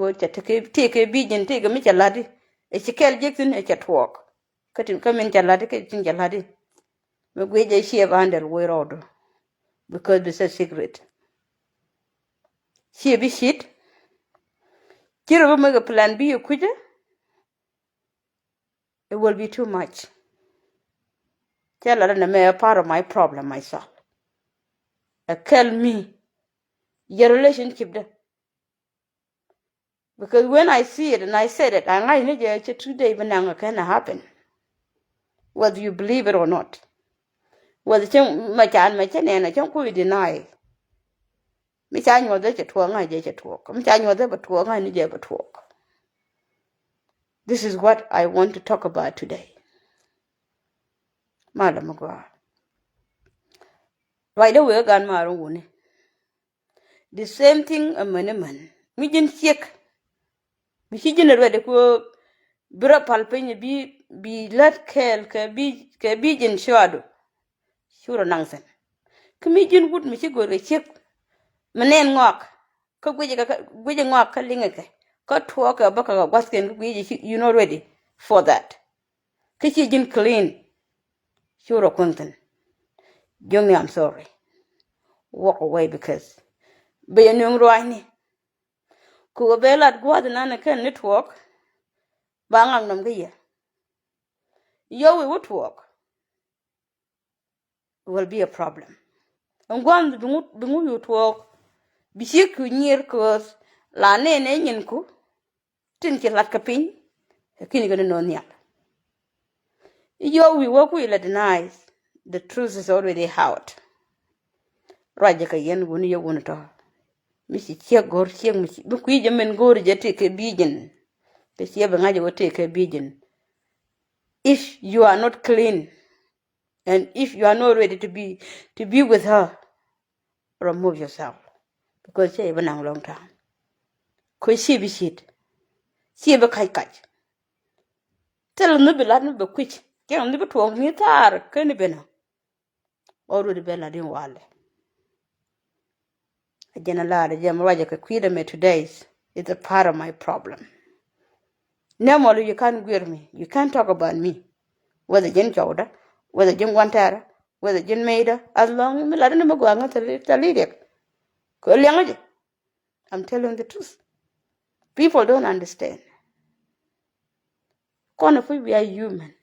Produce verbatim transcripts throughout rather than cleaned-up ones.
Ɣöö cɛ tekɛ, tekɛ vision, tekɛ mi cɛ la̱t i̱ ɛ ci kɛl jek thi̱n ɛ cɛ tuɔɔk. Kä tin kä min cɛ la̱t i̱ kä tin cɛ la̱t i̱ mi guic ɛ ciɛ bi handle wee rɔɔdu. Because bi sɛ secret. Ciɛ bi cit. Ci rɔ bi make a plan bi yɛ kucä. It will be too much. Cɛ la dɛ nɛ mɛ a part of my problem myself. Ɛ kɛl mi yɛ relationship dɛ. Because when I see it and I said it, a ŋa̱c ni jɛ cɛ two day bi naŋ a kɛn a happen. Whether you believe it or not. Whether cɛ mɛ can mɛ cɛ nɛn a cɛ kui̱ deny. Mi ca nyuɔth jɛ cɛ tuɔɔk ŋa̱c jɛ cɛ tuɔɔk. Mi ca nyuɔth jɛ bɛ tuɔɔk ŋa̱c ni jɛ bɛ tuɔɔk. This is what I want to talk about today. Malɛ mi gɔaa. Ruacdä wëë gan maar wuni. The same thing a män a män mi ji̱n ciek. Mi ci ji̱n a ruɛt ku bi rɔ pal piny bi, bi lät kɛɛl kɛ bi, kɛ bi ji̱n cuadu. Cu rɔ naŋ thi̱n. Kä mi ji̱n wut mi ci go̱o̱r kɛ ciek mi nɛn ŋɔak. Kä guic kɛ, guic ŋɔak kä liŋɛ kɛ kä tuɔɔk kɛ bä kɛ kɛ gua̱thkiɛn kä guic, you not ready for that. Kä ci ji̱n clean. Cu rɔ kuäŋ thi̱n. Jiökni, I'm sorry. Walk away because bɛ yɛ nööŋ ruaacni. Ku ɣä bɛ lat gua̱a̱th nan kɛn ni tuɔɔk. Ba ŋak nɔm kä yɛ. Yɔw i̱ wä tuɔɔk. Will be a problem. Ɛn gua̱a̱th bi ŋut, bi ŋut yu tuɔɔk. Bi ciek ku nyier kööth la nɛn ɛ nyinku. Tin ci lat kä piny. Ɛ ki̱n kɛ ni nööŋ nhial. Yɔw wi̱i̱ wä kui̱ la denies. The truth is already out. Ruacɛ kɛ yɛn wuni yɛ wuni tɔ. Mi ci ciek go̱r ciek mi ci, mi kui̱ jɛ min go̱r jɛ tëë kɛ vision. Kɛ ciɛ bi ŋa̱c jɛ wä tëë kɛ vision. If you are not clean, and if you are not ready to be, to be with her, remove yourself. Because cɛ i̱ bi naŋ long time. Kɛ ci bi cit. Ci bi kac kac. Thil ni bi lat ni bi kui̱c. Cɛ ni bi tuɔɔk ni thaar kä ni bi naŋ. Already bɛ lat in walɛ. A jɛn a lar a jɛ mi ruacɛ kɛ kui̱dɛ mɛ today is, is a part of my problem. Nɛ mɔl, you can't guiɛr mi, you can't talk about me. Whether ji̱n cɔwdä, whether ji̱n guantɛrä, whether ji̱n meydä, as long mi lat ni mi gua̱a̱ŋä thali riɛk. Kɛ liɛŋä jɛ. I'm telling the truth. People don't understand. Kɔn a puc bia human.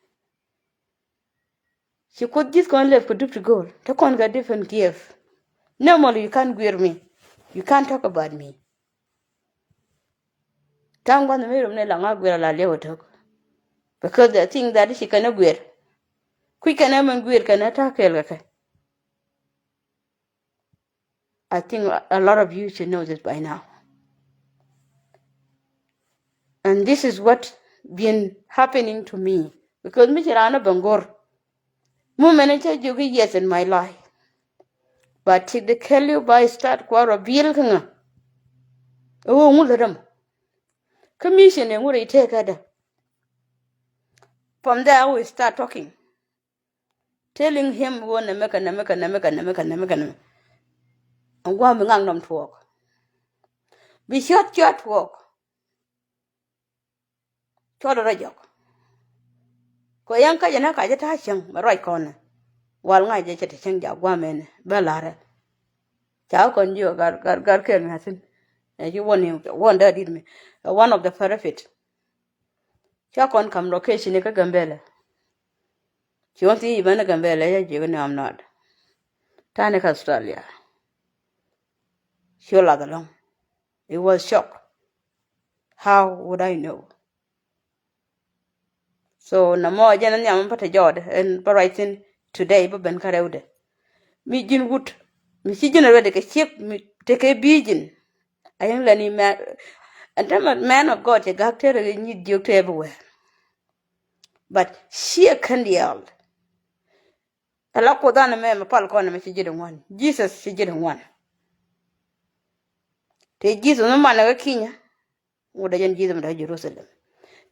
Ci Kuoth ji̱th kɔn lɛp kɛ dup ti go̱o̱l. Te kɔn kɛ different gift. Normally you can't guiɛr mi. You can't talk about me. Ta̱a̱ŋ gua̱th mi rom ni la ŋa̱ guiɛr a la liɛw a to̱k. Because they think that ci kɛn a guiɛr. Kui̱ kɛn a mɛn guiɛr kɛn a ta̱a̱ kɛɛl kɛ kɛ. I think a lot of you should know this by now. And this is what been happening to me. Because mi ci raan a ben go̱r. Mu mɛn a cä jiök i̱ yes in my life. But ti di kɛl you by start kuarɔ biel kä ŋa. Ɛ wä ŋu lät ɛmɔ. Kä mission ɛ ŋu rɛy tëëkädä. From there we start talking. Telling him wä nɛmɛ kɛ nɛmɛ kɛ nɛmɛ kɛ nɛmɛ kɛ nɛmɛ kɛ nɛmɛ. Ɛn gua̱a̱m bi ŋak nɔm tuɔɔk. Bi ciɔt ciɔt tuɔɔk. Cuɔt rɔ jɔk. Kɛ yɛn kä jɛ nä ka jɛ ta̱a̱ cäŋ mɛ ruac kɔn. Wal ŋa̱c jɛ cɛ te cäŋ ja̱ gua̱a̱m ɛn bä la̱rä. Ca kɔn jiök gar gar gar kɛn mi a thi̱n. Ɛ ci wä ni wä ni dee dit mi. One of the prophet. Ca kɔn kam location ni kä Gambela. Ci wä thiec i̱ bä ni Gambela, ca jiök ni I'm not. Ta̱a̱ ni kä Australia. Ci wä lath ɛlɔ̱ŋ. It was shock. How would I know? So nɔmɔ jɛn nhiam bä te jɔɔdɛ ɛn bä ruac thi̱n today bä ben kä rɛwdɛ. Mi ji̱n wut mi ci ji̱n a ruɛdɛ kɛ ciek mi tekɛ bi ji̱n. A yäŋ lɛ ni mɛ ɛn tämɛ man of God cɛ gak tɛrɛ kɛ nyi̱t jiök te everywhere. But ciɛ kɛn diaal. Ɛ la Kuoth an ɛmɛ mɛ pal kɔn ɛmɛ ci ji̱ di ŋuan. Jesus ci ji̱ di ŋuan. Te Jesus mi manɛ kä Kenya. Ŋut dee jɛn Jesus mi dee Jerusalem.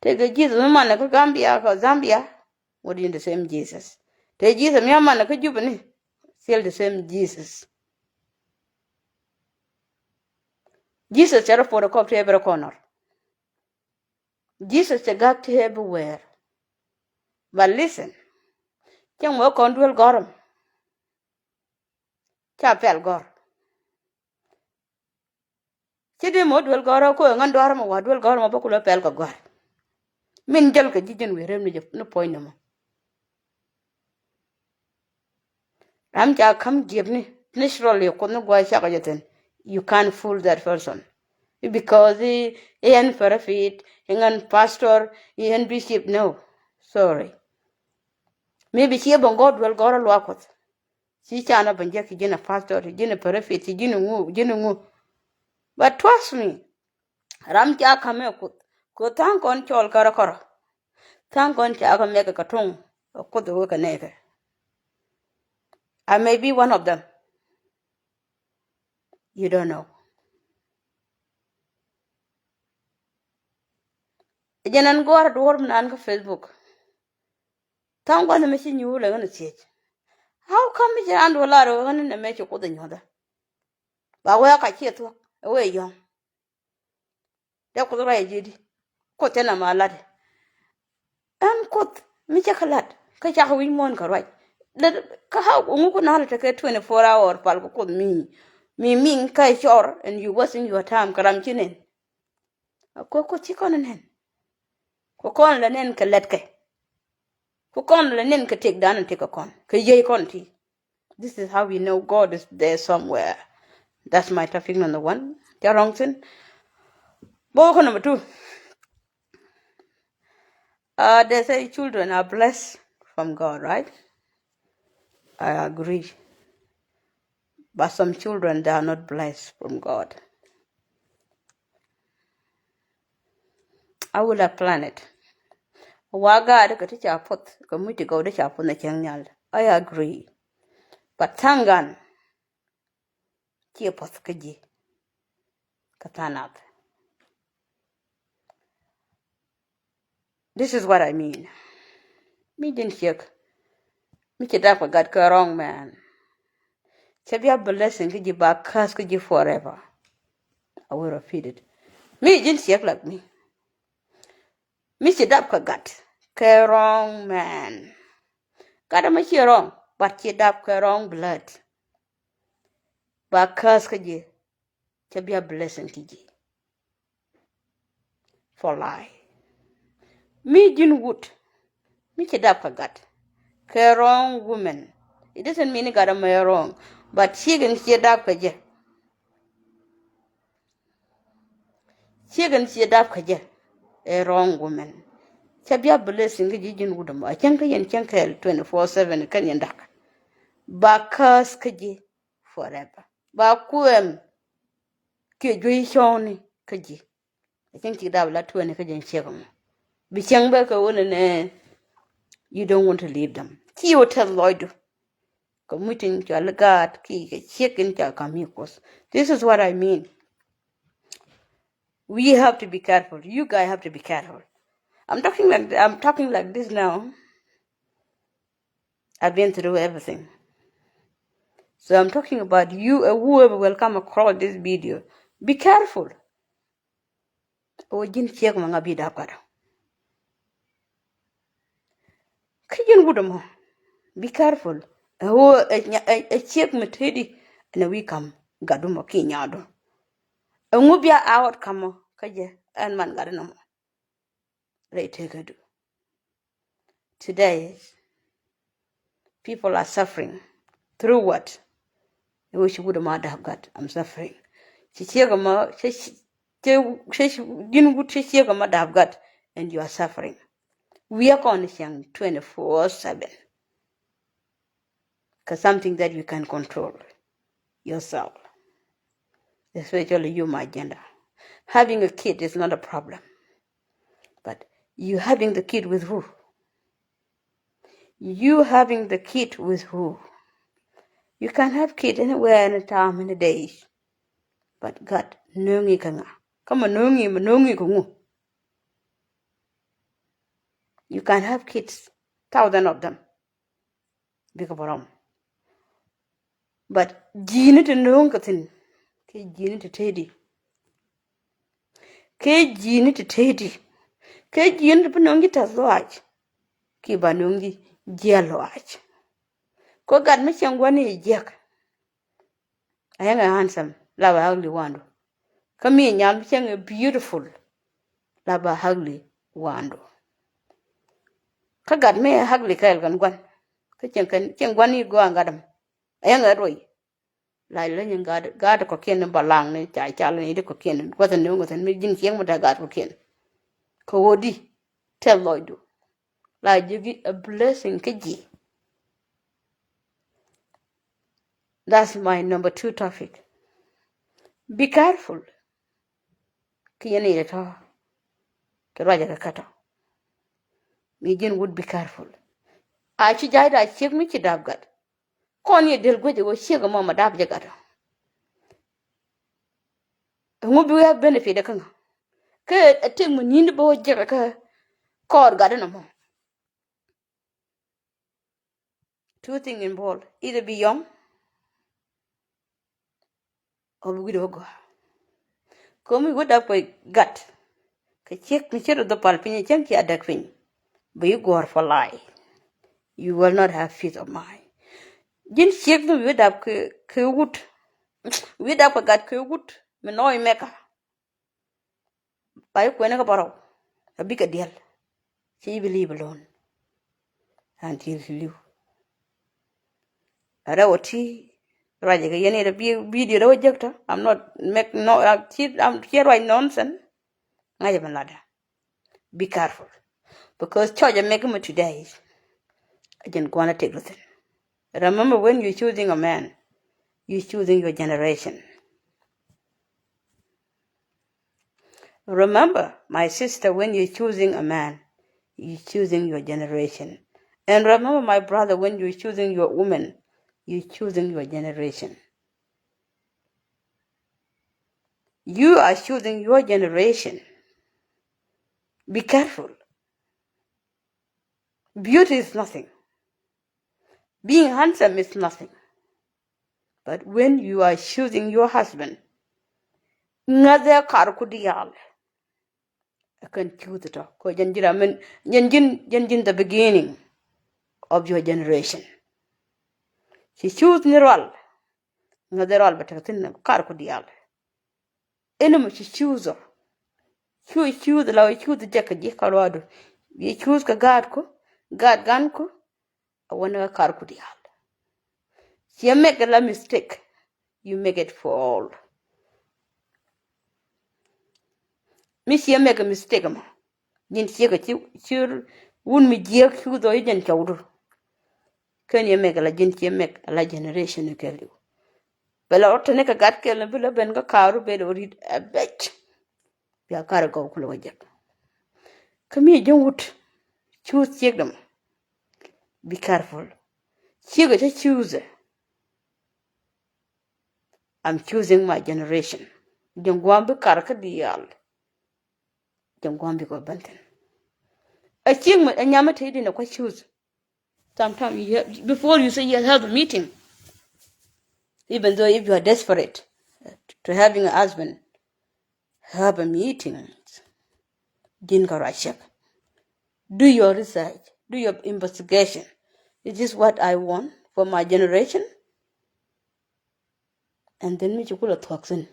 Tëëkɛ Jesus mi manɛ kä Gambia kä Zambia. Ŋut dee jɛn the same Jesus. Tëë Jesus mi a manɛ kä Jubini. Still the same Jesus. Jesus cɛ rɔ puɔt ɛ kɔp tëë bɛ rɔ kɔnɔr. Jesus cɛ gak ti everywhere. But listen, cäŋ mɔ kɔn duel gɔrɔm. Ca pɛl gɔr. Ci di mɔ duel gɔrɔ ko ŋän duar mɔ wa duel gɔrɔ mɔ bä kulɛ pɛl kɛ gɔr. Min jäl kɛ ji̱ ji̱n wi̱i̱ rem ni jɛ ni puɔ̱ny ni mɔ. Ram ca ka̱m jiɛpni naturally, Kuoth ni gua̱a̱th cakɔ jɛ thi̱n. You can't fool that person. Because i̱, i̱ ɛn prophet, i̱ ɛn pastor, i̱ ɛn bishop, no. Sorry. Maybe ci ɛ bä ŋɔt duel gɔrɔ luaak Kuɔth. Ci canɛ bä jek i̱ ji̱n ɛ pastor, i̱ ji̱n ɛ prophet, i̱ ji̱n ɛ ŋu, i̱ ji̱n ɛ ŋu. But trust me, ram ca ka̱m ɛ Kuoth, kɛ tha̱a̱ŋ kɔn cɔl kärä kärä. Tha̱a̱ŋ kɔn ca kɛ mɛk kɛ tuŋ, Kuoth ɛ wek kɛ nɛɛkɛ. I may be one of them. You don't know. Ɛ jɛn ɛn gua̱a̱r duɔ̱ɔ̱r mi naan kä Facebook. Tha̱a̱ŋ gua̱n ɛmɛ ci nyuur lɛ ɣän ɛ thiec. How come mi ci raan duɔ̱ɔ̱r lar ɣän ɛmɛ ci Kuoth ɛ nyuɔ̱thä? Ba wee ka ciɛ thuɔ̱k ɛ wee yɔ̱ŋ. Dee Kuoth ruac ji̱ di. Kuoth cä nɛmɛ a lat. Ɛn Kuoth mi cä kä lat kä cakɔ wi̱c muɔ̱ɔ̱n kɛ ruac. Kä how ŋu ku nal tekɛ twenty four hour pal kɛ Kuoth mi, mi miŋ kä cɔr and you wasting your time kɛ ram ci nɛn. Kɛ Kuoth ci kɔn nɛn. Kɛ kɔn lɛ nɛn kɛ lɛtkɛ. Kɛ kɔn lɛ nɛn kɛ tëkdan tëk kɛ kɔn kɛ yiey kɔn ti. This is how we know God is there somewhere. That's my topic number one. Cä wrong thing. Bok number two. Uh, they say children are blessed from God, right? I agree. But some children, they are not blessed from God. I will have planet. Wa gaat kɛ ti ca puɔth kɛ muc ti gɔw ti ca puɔth ni cäŋ nhial. I agree. But thank God, ciɛ puɔth kä ji̱ kɛ tha̱a̱ŋ nath. This is what I mean. Mi ji̱n ciek mi ci dap kɛ gat kɛ wrong man, cɛ bia blessing kä ji̱, ba curse kä ji̱ forever. I will repeat it. Mi ji̱n ciek like me, mi ci dap kɛ gat kɛ wrong man. Gat ɛmɔ ciɛ wrong, but ci dap kɛ wrong blood. Ba curse kä ji̱, cɛ bia blessing kä ji̱ for life. Mi ji̱n wut mi ci dap kɛ gat kɛ wrong woman. It doesn't mean gat ɛmɔ ɛ wrong, but ciek in ci dap kɛ jɛ. Ciek in ci dap kɛ jɛ ɛ wrong woman. Cɛ bia blessing kä ji̱ ji̱n wut ɛmɔ. A cäŋ kä yɛn cäŋ kɛɛl twenty four seven kɛn yɛn dak. Ba curse kä ji̱ forever. Ba kuɛm kiɛ juey cɔɔni kä ji̱. A cäŋ ci dap la tuɛni kä ji̱n ciek ɛmɔ. Bi cäŋ bɛ kɛ wunɛ nɛ. You don't want to leave them. Ci wä tɛth lɔcdu. Kɛ muc tin cɔal i̱ gaat ki kɛ ciek in ca ka̱m i̱ Kuoth. This is what I mean. We have to be careful. You guys have to be careful. I'm talking like, I'm talking like this now. I've been through everything. So I'm talking about you, uh, whoever will come across this video. Be careful. Ɛ wä ji̱n ciek mɛ ŋa bi dap gat ɔ. Kä ji̱n wut ɛmɔ, be careful. Ɛ wä ɛ, ɛ, ɛ ciek mɛ tëëdi ɛn ɛ wi̱i̱ ka̱m gatdu mɔ ki nyaadu. Ɛŋu bia outcome ɔ kä jɛ ɛn man gat ɛn ɛmɔ. Rɛy tekädu. Today, people are suffering. Through what? Ɛ wä ci wut ɛmɔ a dap gat, I'm suffering. Ci ciek ɛmɔ, ci, ci, ci, ci, ji̱n wut ci ciek ɛmɔ dap gat, and you are suffering. Wi̱i̱ a kɔn cieŋ twenty four seven. Cause something that you can control yourself. Especially you, my gender. Having a kid is not a problem. But you having the kid with who? You having the kid with who? You can have kid anywhere, anytime, any day. But gat nööŋi kä ŋa? Kä mɛ nööŋi, mɛ nööŋi kä ŋu? You can have kids, thousand of them. Bikɛ bɛ rɔm. But ji̱ni ti nööŋ kä thi̱n, kɛ ji̱ni ti tëëdi. Kɛ ji̱ni ti tëëdi. Kɛ ji̱n bi no̱o̱ŋ ji̱ tɛth lɔaac, ki ba no̱o̱ŋ ji̱ jiɛl lɔaac. Kɔ gat mi cieŋ gua̱n i̱ jiäk, a yɛn ɛ handsome, la ba ugly wandu. Kä mi nyal mi cieŋ ɛ beautiful, la ba ugly wandu. Kä gat mi ugly kɛɛl kɛn gua̱n, kä cieŋ kɛn cieŋ gua̱n i̱ gɔaa gat ɛmɔ, a yɛn ɛ ruɔy. La ilä nyin gaat, gaat kɔ̱kiɛn ni balaŋ ni ca cal ni di kɔ̱kiɛn, gua̱th ni ŋuth ni mi ji̱n cieŋ mi te gaat kɔ̱kiɛn. Kɛ ɣöö di tɛth lɔcdu. La ji̱ gi a blessing kä ji̱. That's my number two topic. Be careful. Ki yɛn i̱ tɔ̱ kɛ ruacɛ kɛ kä tɔ̱. Mi ji̱n wut, be careful. A ci ja̱cda ciek mi ci dap gat. Kɔn yɛ del guec ɛ ɣöö ciek ɛmɔ mɛ dap jɛ gat ɔ. Ɛŋu bi wee benefit ɛ kä ŋa? Kä ɛ tëk mi ni̱n di bä wä jiɛk ɛ kä kɔɔr gat ɛn ɛmɔ. Two thing involved, either be young or bi wi̱cdɛ wä gɔaa. Komi wi̱cdɛ wä gat kɛ ciek mi ci rɔ dhɔ pal piny, cäŋ ci a däk piny, bi guɔ̱ɔ̱r for life. You will not have peace of mind. Ji̱n ciek mi wi̱cdɛ wä kɛ, kɛ wut, wi̱cdɛ wä kɛ gat kɛ wut mi nɔɔc mɛka. Ba ji̱ kuɛn kä bärɔw a bikɛ diɛl. Ci ji̱ bi leave alone until ci li̱w. A rɛw a ti ruacɛ kɛ yɛn i̱ rɛ bi video rɛw a jek tɔ. I'm not make no, ci, I'm ci ruac nonsense. Ŋa̱cɛ mi latdä. Be careful. Because choice a make mi today, a jɛn gua̱n a tek ruthin. Remember, when you choosing a man, you choosing your generation. Remember, my sister, when you're choosing a man, you're choosing your generation. And remember, my brother, when you're choosing your woman, you're choosing your generation. You are choosing your generation. Be careful. Beauty is nothing. Being handsome is nothing. But when you are choosing your husband, ŋäthɛ karku diaal. Ɛ kɛn choose tɔ kɛ jɛn ji̱n ram min, jɛn ji̱n, jɛn ji̱n the beginning of your generation. Ci choose ni rual. Ŋäthɛ rual bɛ tek thi̱n karku diaal. Ɛn ɛmɔ ci choose ɔ. Cu choose la wä choose jɛ kɛ ji̱ kɛ ruaadu. Bi choose kɛ gaatku, gaat ganku. A wä ni kä karku diaal. Ciɛ make la mistake. You make it for all. Mi ciɛ make a mistake mɔ. Ji̱n ciɛ kɛ ci, ci wun mi jiɛk cu dhɔ i̱ jɛn cɔwdu. Kɛn yɛ make la ji̱n ciɛ make la generation kɛɛliw. Bɛ la rɔ teni kɛ gat kɛɛl ni bi la ben kä kaaru bel ɔ ri̱t a bɛc. Bia kar gɔw kulɛ wä jek. Kä mi ji̱n wut choose ciek däm. Be careful. Ciek ɛ cä choose. I'm choosing my generation. Ji̱n gua̱a̱m bi kar kä diaal. Ji̱n gua̱a̱m bi kɔ bänthin. A ciek mi a nyam mi te di ni kua choose. Sometimes you have, before you say yes, have a meeting. Even though if you are desperate to having a husband, have a meeting. Ji̱n kärɔa check. Do your research. Do your investigation. Is this what I want for my generation? And then mi ci kulɛ thuɔ̱k thi̱n.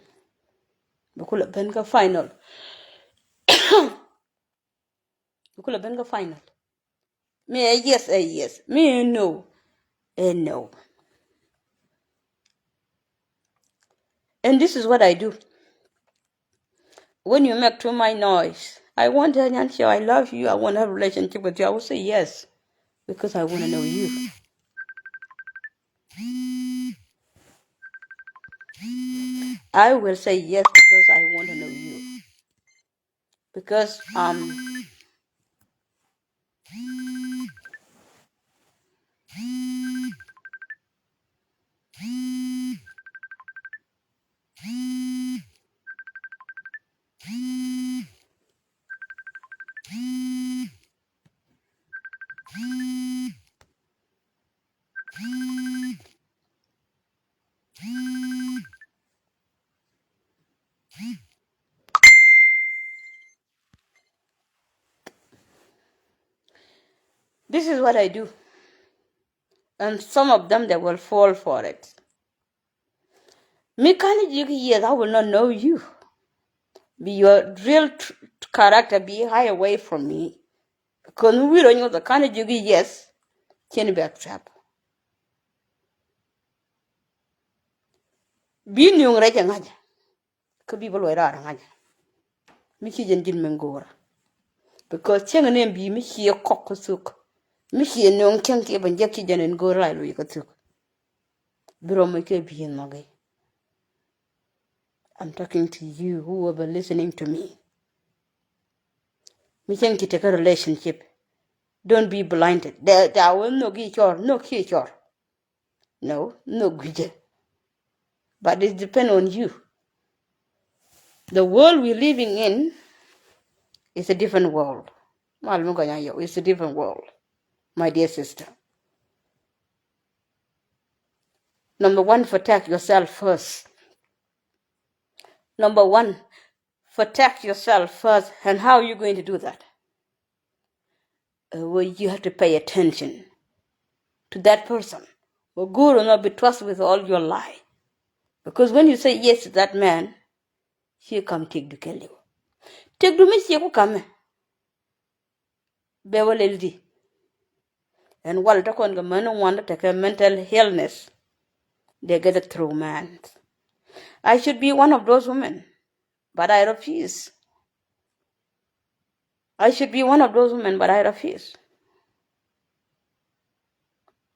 Bi kulɛ ben kä final. Bi kulɛ ben kä final. Mi ɛ yes, ɛ yes. Mi ɛ no, ɛ no. And this is what I do. When you make too much noise, I want to answer, I love you, I want to have a relationship with you, I will say yes, because I want to know you. I will say yes because I want to know you. Because, um, This is what I do. And some of them, they will fall for it. Mi kani ji̱ ki yieth, I will not know you. Be your real tr- character be hide away from me. Because mi wi̱i̱ rɔ nyuth kani ji̱ ki yieth, cin bɛ accept. Bi nuŋ rɛc ɛ ŋa̱c. Kä bi bä luɔc raar ŋa̱c. Mi ci jɛn ji̱n min go̱o̱rä. Because cieŋ ni bi mi ciɛ kɔk kä thuk. Mi ciɛ nuŋ cieŋ kiɛ bä jek ci jɛn in go̱o̱rä la luɔc kä thuk. Bi rɔ muc kɛ bi in nhɔki. I'm talking to you, whoever listening to me. Mi cieŋ ci tekɛ relationship. Don't be blinded. Dɛ dɛ wä nhɔk i̱ cɔr, nhɔk i̱ cɔr. No, nhɔk gui̱cɛ. But it depend on you. The world we're living in is a different world. Mal mi gɔnya yɛ, it's a different world, my dear sister. Number one, protect yourself first. Number one, protect yourself first. And how are you going to do that? Uh, well, you have to pay attention to that person. Wä go̱o̱r ɔ nhɔk bi trust with all your life. Because when you say yes to that man, ci kam tëkdu kɛɛliw. Tëkdu mi ciɛ ku kamɛ. Bɛ wä lɛl di. Ɛn wal te kɔn kɛ män ŋuan te kɛ mental illness. They get it through man. I should be one of those women, but I refuse. I should be one of those women, but I refuse.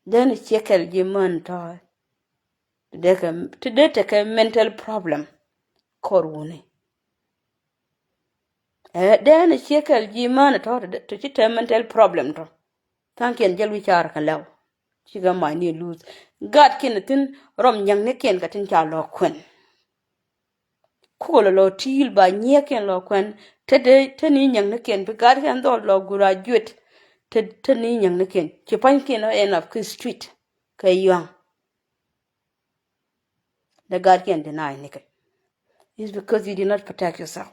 Then ciɛ kɛl ji̱ män tɔ̱. Ti dee kɛ, ti dee tekɛ mental problem. Kɔr wuni. Ɛ, then ciɛ kɛl ji̱ män tɔ̱, ti dee, ti ci te mental problem tɔ̱. Tha̱a̱ŋkiɛn jäl wi̱c car kɛ lɛw. Cikɛ mac ni luth. Gatkiɛn thi̱n rɔm nyäŋnikiɛn kɛ tin ca lɔ kuɛn. Kukɛ lɔ lɔ ti̱i̱l ba nyiɛɛkiɛn lɔ kuɛn. Te dee, te ni nyäŋnikiɛn bi gatkiɛn dhɔl lɔ gura juet. Te, te ni nyäŋnikiɛn. Ci pa̱nykiɛn ɔ end up ki street. Kɛ yuaŋ. The gatkiɛn deny nikɛ. It's because you did not protect yourself.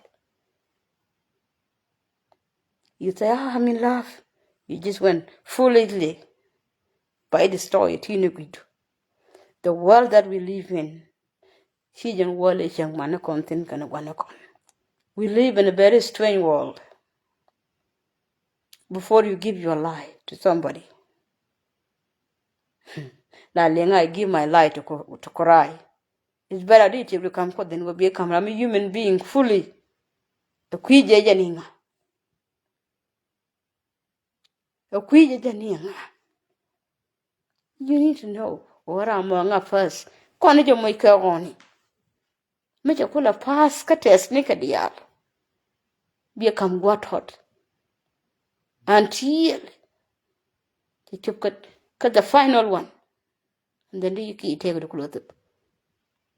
You say, "Ah, I'm in love." You just went foolishly. By the story, ti ni guidu. The world that we live in, ci jɛn world i̱ cäŋ mani kɔn thi̱n kɛn guani kɔn. We live in a very strange world. Before you give your life to somebody, la liŋ, "I give my life to, Ku-, to Kuray." It's better di tiek du kam Kuoth in wä bi kam ram human being fully. Ɛ kui̱ jɛ jɛ ni ŋa. Ɛ kui̱ jɛ jɛ ni ŋa. You need to know wä ram mɔ ŋa first. Kɔn ni jɛ moc kɛ ɣɔni. Mi cɛ kulɛ pass kä test ni kɛ diaal. Biɛ kam gua̱ tɔt. Until cɛ cop kä, kä the final one. And then di ki tëëk di kulɛ thop.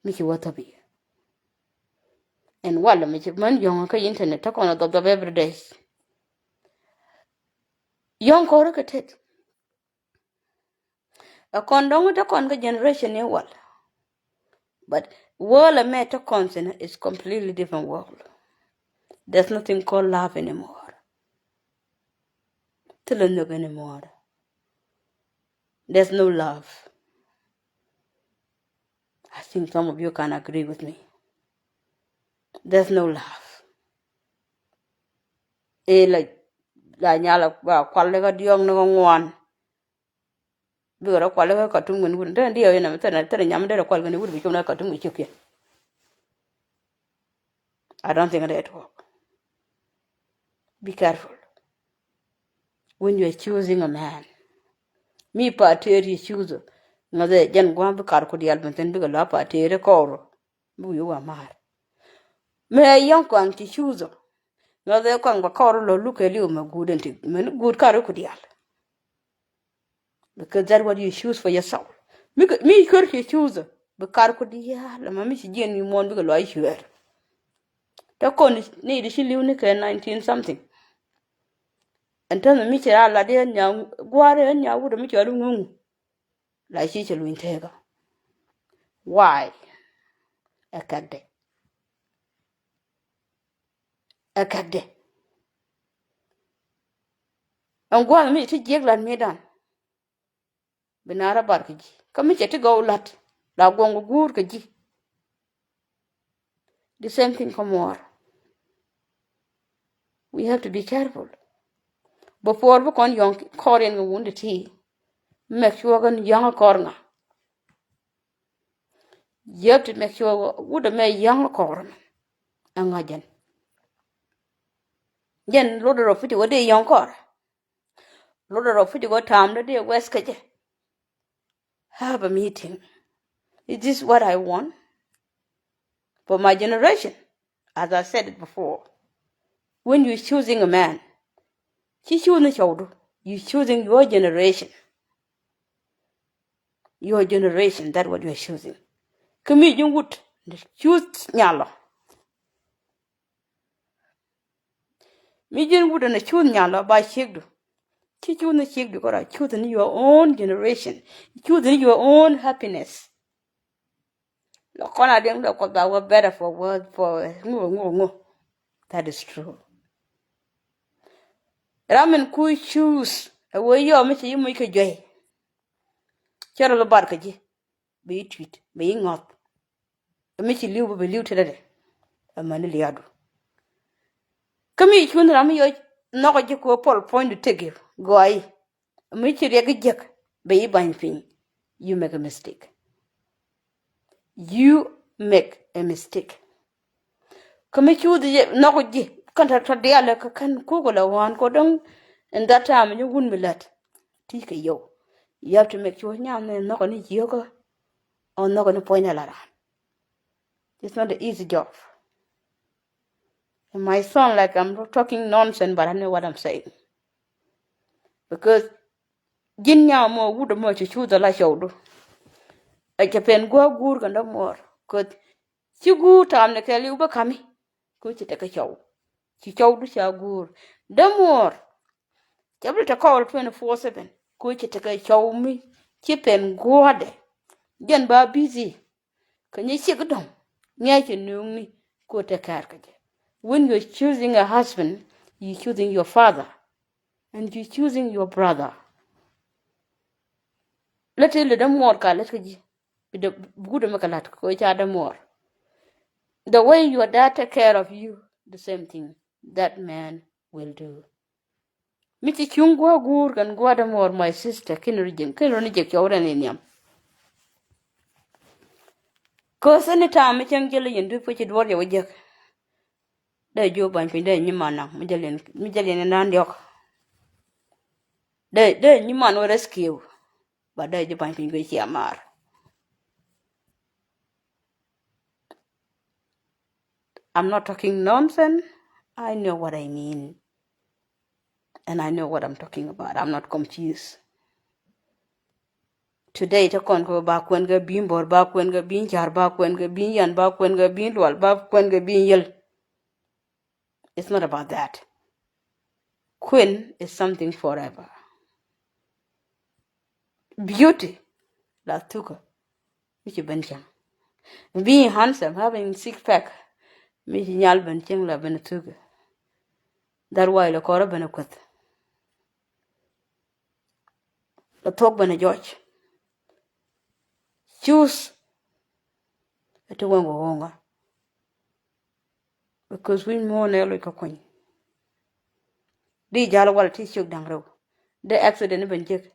Mi ci wä thop i̱. Ɛn walɛ mi ci män yɔ̱ŋ kä internet te kɔn a dhɔp dhɔp every day. Yɔ̱ŋ kɔrä kɛ tet. Ɛ kɔn dɔ̱ŋ te kɔn kä generation ni wal. But world ɛmɛ te kɔn thi̱n is completely different world. There's nothing called love anymore. Thilɛ nhök anymore. There's no love. I think some of you can agree with me. There's no love. Ëë la, la nyal a, a kual ni kä diɔ̱ɔ̱k ni kä ŋuan. Bikɛ rɔ kual kä Khartoum kɛn wut. Thilɛ diɛw inɛ, thilɛ, thilɛ nyam derɛ kual kɛn wut bi cop ni Khartoum kɛ ciökiɛn. I don't think that work. Be careful when you are choosing a man. Mi pater yɛ choose ŋa̱thɛ jɛn gua̱a̱th bi kar ku diaal bin thi̱n bikɛ la pater kɔɔr. Bi wi̱i̱ wa maar. Mɛ yɔ̱ŋ kɔaŋ ci choose ŋa̱thɛ kɔaŋ bɛ kɔɔr lɔ lukɛ liw mɛ guut ɛn ti mɛn guut kar ku diaal. Because that what you choose for yourself. Mi, mi cuer ci choose bi kar ku diaal ma mi ci jiɛn mi muɔ̱ɔ̱n bikɛ luaac cuer. Te kɔn ni di ci li̱w ni kɛ nineteen something. Ɛn täämɛ mi ci raa lat di ɛn nya gua̱a̱r ɛn nya wut mi cɔal iŋuŋu. La ci cɛ luny tekä. Why? Ɛ kɛkdɛ. Ɛ kɛkdɛ. Ɛn gua̱a̱th mi ti jiäk lat mëëdan, bi naar a bar kɛ ji̱. Kä mi cɛ ti gɔw lat la guɔ̱ŋ kɛ guur kɛ ji̱. The same thing kä muɔɔr. We have to be careful. Before bi kɔn yɔ̱ŋ kɔɔr in kɛ wun ti ti, make sure kɛn yɔ̱ŋ kɔɔr ŋa. You have to make sure wut ɛmɛ yɔ̱ŋ kɔɔr ɛmɛ. Ɛŋa jɛn? Jɛn lotdɛ rɔ pi̱ti̱ wä dee yɔ̱ŋ kɔɔr. Lotdɛ rɔ pi̱ti̱ wä ta̱a̱m dee dee wɛth kä jɛ. Have a meeting. Is this what I want for my generation? As I said it before, when you choosing a man, ci choose ni cɔwdu, you choosing your generation. Your generation, that what you are choosing. Kä mi ji̱n wut, choose nyalɔ. Mi ji̱n wut ɛn choose nyalɔ ba ciekdu. Ci choose ni ciekdu kɔra, choose ni your own generation. Choose ni your own happiness. Lɔ kɔn a diɛŋ dɔ kɔth ba wä better for wä for ŋu ŋu ŋu. That is true. Ram in ku choose ɛ wee yɔ mi ci yi muc kɛ juey. Cɛ rɔ lɔ bar kɛ ji̱. Bi yi tui̱t, bi yi ŋɔth. Mi ci li̱w bi li̱w tetdɛ. Ɛmɛni liaadu. Kä mi cun ram mi yɔ nhɔkɔ ji̱ kɛ wä pɔl puɔ̱nydu tëk i̱ gɔaayi. Mi ci riɛk i̱ jiäk bɛ i̱ ba̱ny piny. You make a mistake. You make a mistake. Kä mi cuuth nhɔk ji̱ kɛn tɔ̱ tɔ̱ diaal kä kɛn kuk la wään kɔ dɔ̱ŋ. In that time ni wun mi lät ti kɛ yɔw. You have to make sure nyan ni nhɔk ni jiäkä. Ɔ nhɔk ni puɔ̱ny ala raan. It's not an easy job. It might sound like I'm talking nonsense, but I know what I'm saying. Because ji̱n nyam mɔ wut mɔ ci cuuth ala cɔwdu. Ɛ cɛ pɛn gua̱a̱k guur kɛn dämuɔɔr. Cause ci guur taam ni kɛɛliw bä kami. Ku ci tekɛ cɔw. Ci cɔwdu ca guur. Dämuɔɔr. Cɛ bi tekɛ kɔɔl twenty four seven. Ku ci tekɛ cɔw mi ci pɛn gua̱a̱dɛ. Jɛn ba busy. Kä nyi ciek dɔ̱ŋ ŋi̱eec ci nuŋni ku te kɛɛr kä jɛ. When you are choosing a husband, you choosing your father and you choosing your brother. Lät ti lät dämuɔɔr ka lät kä ji̱. Bi dee bi gudɛ mi kɛ la̱t kɛ ca dämuɔɔr. The way your dad take care of you, the same thing that man will do. Mi ci cuŋ gua̱a̱k guur kɛn gua̱a̱k dämuɔɔr, my sister, kin rɔ jiɛk, kin rɔ ni jiɛk cɔwdɛ ni nhiam. Cause any time mi cäŋ jiɛl i̱ yɛn dui̱p kä ci duɔ̱ɔ̱r jɛ wä jiäk. Dee jiök ba̱ny piny dee nyiman naŋ mi jäl yɛn, mi jäl yɛn in raan diɔ̱k. Dee, dee nyiman wä rescue. Ba dee ji̱ ba̱ny piny guic cia maar. I'm not talking nonsense. I know what I mean. And I know what I'm talking about. I'm not confused. Today, te kɔn kɛ ba kuɛn kɛ bi̱i̱ bor, ba kuɛn kɛ bi̱i̱ car, ba kuɛn kɛ bi̱i̱ yan, ba kuɛn kɛ bi̱i̱ lual, ba kuɛn kɛ bi̱i̱ yel. It's not about that. Kuɛn is something forever. Beauty la thukä mi ci ben cäŋ. Being handsome, having six pack, mi ci nyal ben cäŋ la ben thukä. That why la kɔrä ben kueth. La thuɔk ben jɔc. Choose. Ɛ ti wä ŋuɔ̱ŋä. Because wi̱ny muɔ̱ɔ̱n ɛ loc kä kuny. Di jal wal ti ciök da̱ŋ rɛw. Di accident ben jek.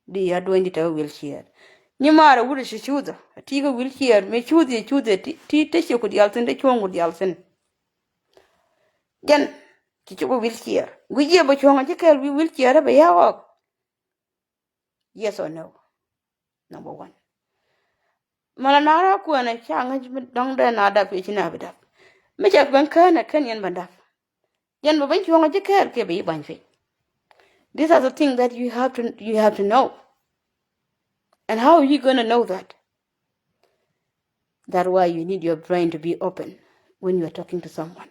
Di ya duɔ̱ny di te wheelchair. Nyi maar a wut ci cuuth a ti kä wheelchair, mi cuuth yɛ cuuth yɛ ti, ti te ciök ku dial thin, te cuɔ̱ŋ ku dial thin. Jɛn ci cuɔ̱ŋ wheelchair. Wi̱c yɛ bɛ cuɔ̱ŋ a ci kɛɛl wi̱i̱ wheelchair a bɛ ya ɣɔk. Yes or no? Number one. Mala na ra kuɛn a ca ŋäc mi dɔ̱ŋ dee na dap yɛ ci na bi dap. Mi ca kuɛn kään a kän yɛn bä dap. Yɛn bä ben cuɔ̱ŋ a ji̱ kɛɛl kiɛ bɛ yi ba̱ny piny. These are the things that you have to, you have to know. And how are you gonna know that? That's why you need your brain to be open when you are talking to someone.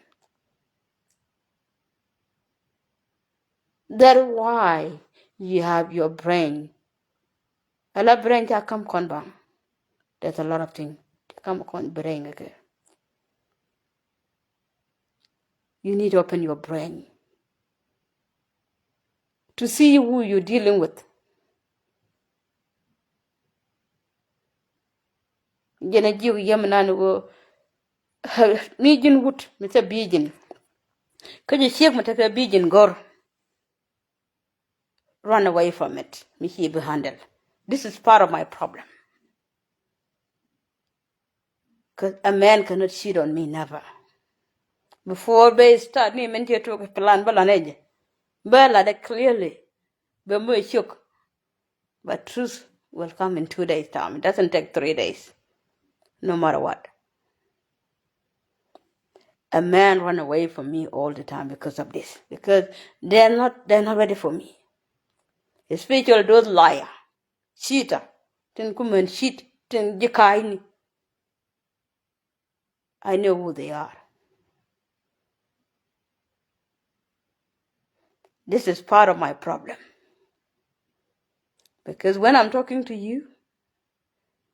That's why you have your brain. Ala brain ca kam kɔn baŋ. There's a lot of things ca kam kɔn brain kɛ. You need to open your brain. to see who you're dealing with. Jɛn a jiök yɛm nan ɣöö mi ji̱n wut mi te bi ji̱n. Kä jɛ ciek mi tekɛ bi ji̱n gɔ̱r. Run away from it. Mi ci bi handle. This is part of my problem. 'Cause a man cannot cheat on me, never. Before bɛ start ni min cɛ tok plan bä lan ɛ jɛ. Bä lat ɛ clearly. Bɛ mɔ ciök. But truth will come in two days time. It doesn't take three days. No matter what. A man run away from me all the time because of this. Because they're not, they're not ready for me. Especially those liar, cheater. Tin kumɛn cheat, tin ji̱ ka̱a̱cni. I know who they are. This is part of my problem. Because when I'm talking to you,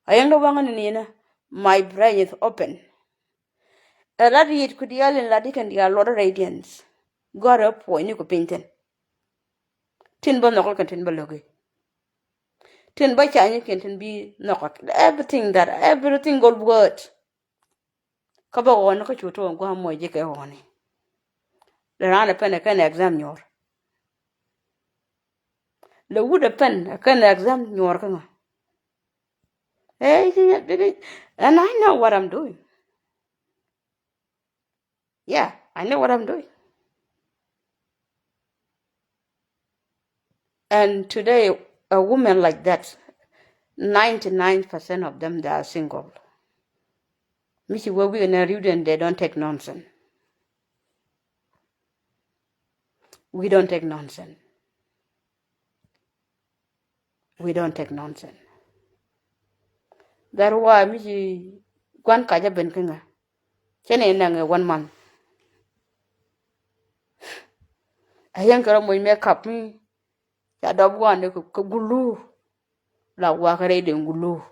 a yɛn dɔ waŋä ni ninä, my brain is open. Ɛ lat yiet ku diaal in lat ikɛn diaal luɔt radiance. Gɔ̱rɛ puɔ̱nyni ku piny thi̱n. Tin bä nhɔk ikɛn tin bä lo̱ki. Tin bä cany ikɛn tin bi nhɔk. Everything that, everything gold word. Kä bä ɣɔni kä cu to̱o̱ŋ gua̱a̱m muɔc ji̱ kɛ ɣɔni. Lɛ raan ɛ pɛn ɛ kɛn exam nyuɔr. Lɛ wut ɛ pɛn ɛ kɛn exam nyuɔr kä ŋa. Ɛ, and I know what I'm doing. Yeah, I know what I'm doing. And today, a woman like that, ninety-nine percent of them, they are single. Mi ci wee wi̱i̱ nɛ ri̱wdɛn, they don't take nonsense. We don't take nonsense. We don't take nonsense. That why mi ci gua̱n kacä ben kä ŋa. Cä ni naŋ ɛ one month. A yɛn kɛ rɔ moc makeup mi ca dɔp gua̱n ni kä gulu. La wakä rɛy den gulu.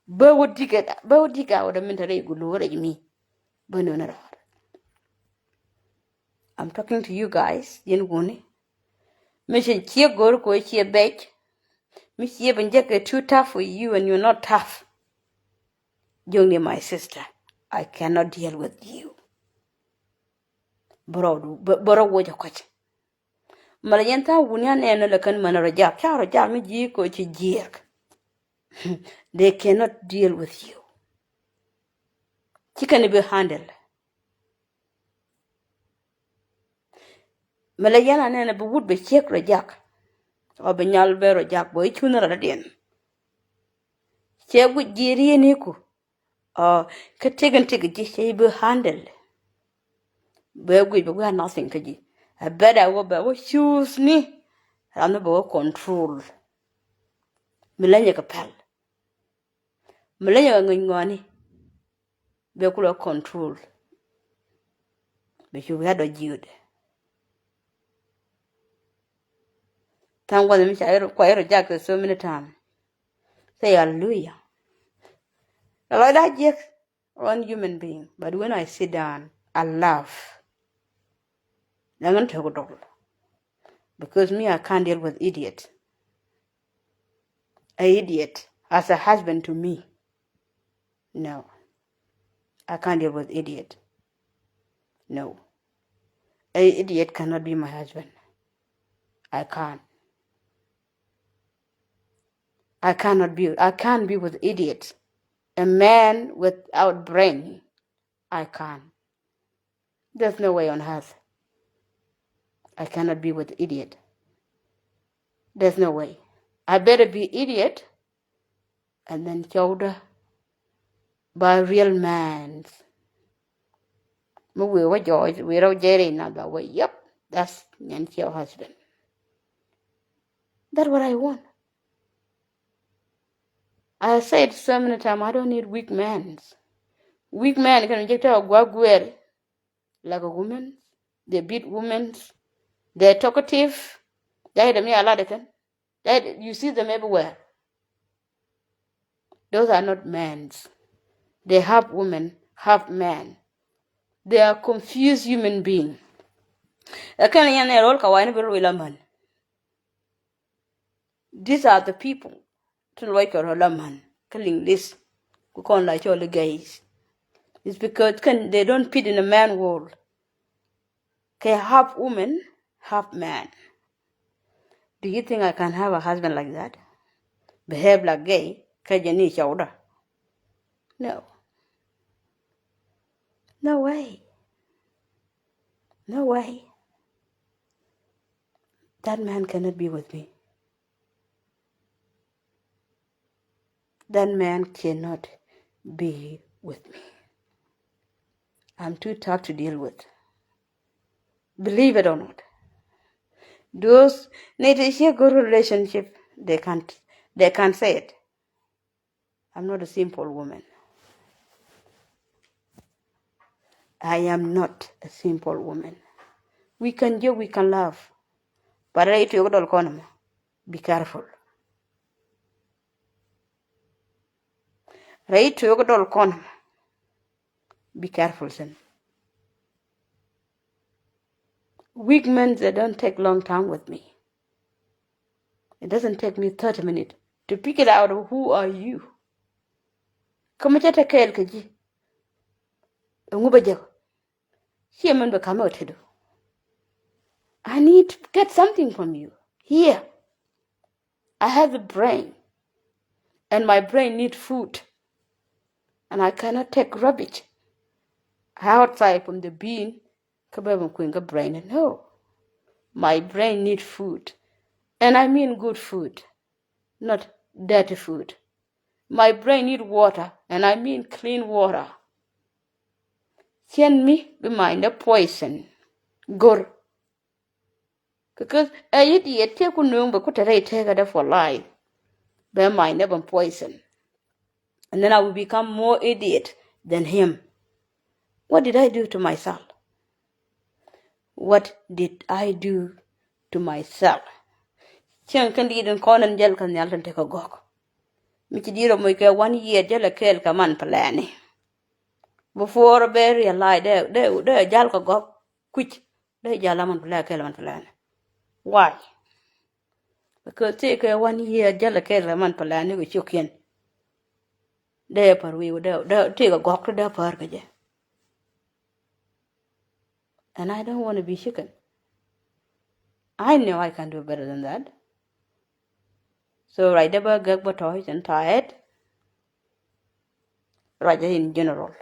Bä wä dikɛ, bä wä dikɛ a wä dɛ min te rɛy gulu rɛy mi. Bä nöni rɔɔd. I'm talking to you guys, yɛn wuni. Mi ci ciek go̱r ko ciɛ bɛc. Mi ciɛ ben jɛ kɛ too tough for you and you're not tough. Jiökni, my sister, I cannot deal with you. Bärɔw du, bä, bärɔw wä jɛ kɔc. Mɛ la yɛn tha̱a̱ŋ wuni a nɛɛnɛ lɛ kɛn mänɛ rɔ jak, ca rɔ jak mi ji̱ ko ci jiɛɛk. They cannot deal with you. Ci kɛn bi handle. Mɛ la yɛn a nɛɛnɛ bi wut bɛ ciek rɔ jak. Ɔ bi nyal bɛ rɔ jak bɔ i̱ cun rɔ dadiɛn. Cɛ guic ji̱ rieni ku. Ɔ, kä tikin tik ji̱ cɛ i̱ bi handle. Bɛ guic bɛ guic a nothing kä ji̱. A bɛt a wä bɛ wä choose ni. Ram ni bɛ wä control. Mi lä nyɛ kɛ pɛl. Mi lä nyɛ kɛ ŋi̱ny ŋɔni. Bɛ kulɛ control. Bɛ cu wi̱i̱ a dɔ jiöt. Tha̱a̱ŋ gua̱th mi ca kua irɔ jak kɛ so many time. Say hallelujah. Lɔ lɔcda jiäk one human being, but when I sit down, I laugh. Däŋ in tok dɔl. Because me, I can't deal with idiot. A idiot as a husband to me. No. I can't deal with idiot. No. A idiot cannot be my husband. I can't. I cannot be, I can't be with idiot. A man without brain, I can't. There's no way on earth. I cannot be with idiot. There's no way. I better be idiot and then cɔwdä ba real man. Mi wëë wä jɔɔc, wëë rɛw jɛɛrɛ in a ba wä, yep, that's Nyan Ciɛw husband. That's what I want. I said so many times, I don't need weak men. Weak men kɛn jek tɛ a gua̱a̱k guɛɛr like a woman. They beat women. They're talkative. They dem ya lat kɛn. They, you see them everywhere. Those are not men. They have women, have men. They are confused human being. Ɛ kɛn yɛn ɛ rol ka wani bi rol ilamän. These are the people tin luɔc kɛ rɔ la man kä English. Ku kɔn la cɔl i̱ gays. It's because kɛn they don't fit in a man world. Kɛ half woman, half man. Do you think I can have a husband like that? Behave like gay kä jɛ ni cɔwda. No. No way. No way. That man cannot be with me. That man cannot be with me. I'm too tough to deal with. Believe it or not. Those ni ti ciɛ good relationship, they can't, they can't say it. I'm not a simple woman. I am not a simple woman. We can joke, we can laugh. But rɛy tuek dɔl kɔn mɔ, be careful. Rɛy tuek dɔl kɔn mɔ, be careful sin. Weak men, they don't take long time with me. It doesn't take me thirty minutes to pick it out of who are you. Kä mi cä te kɛɛl kä ji̱, ɛŋu bä jek? Ciɛ min bɛ ka̱m ɛ kä te du. I need to get something from you here. I have a brain, and my brain need food, and I cannot take rubbish outside from the bin. Kä bɛ mi kui̱n kä brain, no. My brain need food, and I mean good food, not dirty food. My brain need water, and I mean clean water. Cien mi bi ma̱a̱cdä poison, go̱r. Because ɛ idiot, tiɛ ku nööŋ bɛ ku te rɛy tëkädɛ for life. Bɛ ma̱a̱cdä bɛ poison. And then I will become more idiot than him. What did I do to myself? What did I do to myself? Cieŋ kɛn di̱i̱t in kɔn in jäl kä nhial tin tekɛ gɔ̱k. Mi ci di̱i̱t rɔ moc kɛ one year jäl ɛ kɛɛl kɛ man plani. Before bɛ realize dee, dee, dee jäl kɛ gɔ̱k kui̱c. Dee jäl a man plani kɛɛl man plani. Why? Because tëëkɛ one year jäl ɛ kɛɛl kɛ man plani kɛ cio̱kiɛn. Dee pär wi̱i̱, dee, dee tëëkɛ gɔ̱k ti dee pär kɛ jɛ. And I don't want to be chicken. I know I can do better than that. So ruacdä bä gäk bä tɔ̱ cin ta̱a̱t. Ruacdä in general.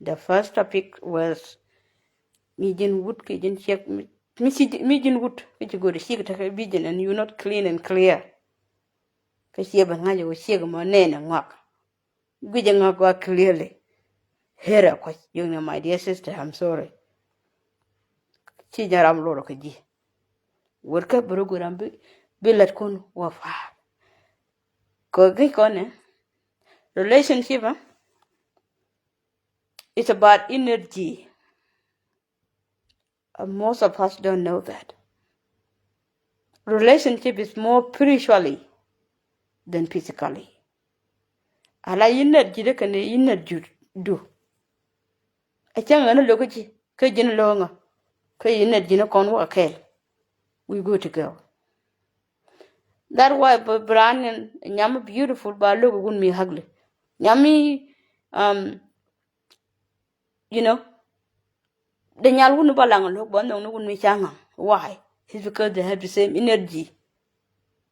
The first topic was mi ji̱n wut kɛ ji̱n ciek, mi, mi ci, mi ji̱n wut kɛ ci go̱o̱r ciek tekɛ vision and you not clean and clear. Kä ciek bä ŋa̱c wä ciek mɔ nɛn ɛ ŋuak. Guic ɛ ŋa̱k gɔaa clearly. Here ɛ kuac, yökni, my dear sister, I'm sorry. Ci jɛ ram lorɔ kɛ ji̱. Wër kä bɛ rɔ guic ram bi, bi lät kun wä fa̱a̱. Kɛ guic kɔn ɛ relationship, eh? It's about energy. And most of us don't know that. Relationship is more spiritually than physically. Ala energy dee kɛn energy du. A cäŋ ɣän a lo̱k kä ji̱, kä ji̱n lo̱ŋä. Kä energy ni kɔn wä kɛɛl. We good to go. That why bɛ brand nyam beautiful ba lo̱k wun mi ugly. Nyam mi, um, you know, dee nyal wun ba laŋ lo̱k ba nhɔk ni wun mi ca̱ŋ. Why? It's because they have the same energy.